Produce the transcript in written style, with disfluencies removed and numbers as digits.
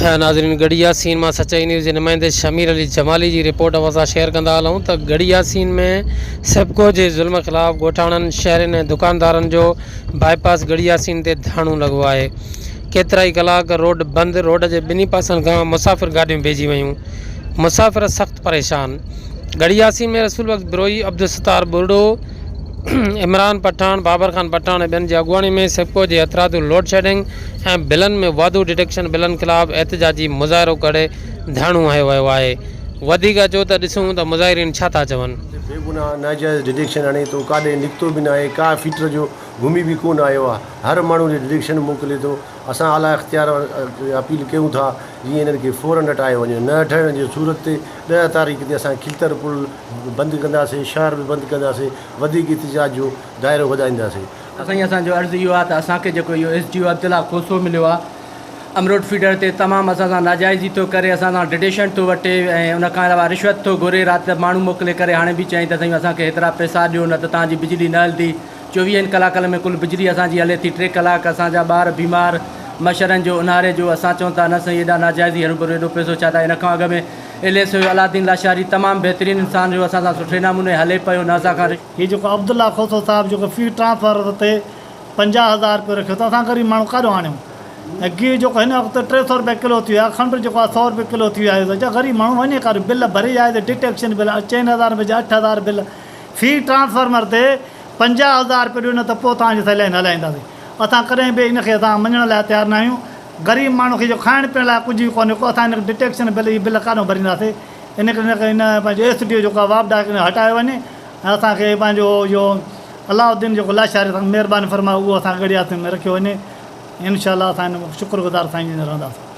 ناظرين ڳڙهي ياسين مان سچائي نيوز جي نمائندي شمير علي جمالي جي رپورٽ اوهان سان شيئر ڪندا هلون ته ڳڙهي ياسين ۾ سيپڪو جي ظلم خلاف ڳوٺاڻن شهرين ۽ دڪاندارن جو بائي پاس ڳڙهي ياسين تي ڌرڻو لڳو آهي ڪيترائي ڪلاڪ روڊ بند روڊ جي ٻنهي پاسن کان مسافر گاڏيون بيهجي ويون مسافر سخت پريشان ڳڙهي ياسين ۾ رسول بخش بروهي عبدالستار ٻرڙو عمران پٺاڻ، بابر خان پٺاڻ ۽ ٻين جي اڳواڻي ۾ سيپڪو جي هٿرادو لوڊشيڊنگ ۽ بلن ۾ واڌو ڊڊڪشن بلن خلاف احتجاجي مظاهرو ڪري ڌرڻو هنيو ويو آهي. وڌيڪ اچو ته ڏسون ته مظاهرين ڇا ٿا چون. بيگناهه ناجائز ڊڊڪشن هڻي ٿو ڪاڏي نڪتو به ناهي ڪا فيٽر جو گهمي به ڪونه آيو آهي هر ماڻهو ڏي ڊڊڪشن موڪلي ٿو اسان اعليٰ اختيار اپيل ڪيون ٿا جيئن انهن کي فورن هٽايو وڃي نه هٽائڻ جي صورت تي ڏهه تاريخ تي اسان کلتر پل بند ڪنداسين، شهر به بند ڪنداسين، وڌيڪ احتجاج جو دائرو وڌائينداسين. سائين اسان جو عرض اهو آهي ته اسان کي جيڪو اهو S D O Abdullah Khoso مليو آهي امروٽ فيڊر تي تمام اسان سان ناجائزي ٿو ڪري اسان سان ڊڊيشن ٿو وٺي ۽ ان کان علاوه رشوت ٿو گهري رات ماڻهو موڪلي ڪري هاڻي به چيائين ته سائين اسان کي هيترا پئسا ڏيو نه ته توهان جي بجلي نه هلندي چوويهن ڪلاڪن ۾ ڪل بجلي اسان جي هلي ٿي ٽي ڪلاڪ اسان جا ٻار بيمار مڇرن جو اونهاري جو اسان چون ٿا نه سائين ايڏا ناجائزي هروڀرو ايڏو پئسو ڇا ٿا ان کان اڳ ۾ ايل ايس هيو علاءالدين لاشاري تمام بهترين انسان هيو اسان سان سٺي نموني هلي پيو نه اسان کان هي جيڪو عبدالله کوسو صاحب جيڪو في ٽرانسفر تي 50 هزار رپيو رکيو ته اسان غريب ماڻهو ڪاڏو آڻيون ۽ گيهه جيڪو هن وقت 300 رپيا ڪلو ٿي ويو آهي کنڊ جيڪو آهي 100 رپيا ڪلو ٿي ويو آهي ته غريب ماڻهو وڃي ڪاڏو بل ڀري آهي ته ڊٽيڪشن بل 4000 رپيا 8000 بل في ٽرانسفارمر تي 50 هزار رپيو ڏيو نه ته پوء توهان جي سائين لائين هلائينداسين اسان ڪڏهن به ان کي اسان مڃڻ لاء تيار نه آهيون غريب ماڻهو کي جو کائڻ پيئڻ لاء ڪجهه به ڪونهي ڪو اسان هن کي ڊٽيڪشن بل اهي بل ڪاڏهون ڀرينداسين ان ڪري هن کي هن پنهنجو ايس ڊي او جيڪو آهي واپڊا کي هٽايو وڃي ۽ اسان کي پنهنجو اهو علاء الدين جيڪو لاشاري سان مهرباني فرمائي اهو اسان کي ڳڙهي ياسين ۾ رکيو وڃي انشاء الله اسان هن شڪر گذار سائين جن رهنداسين.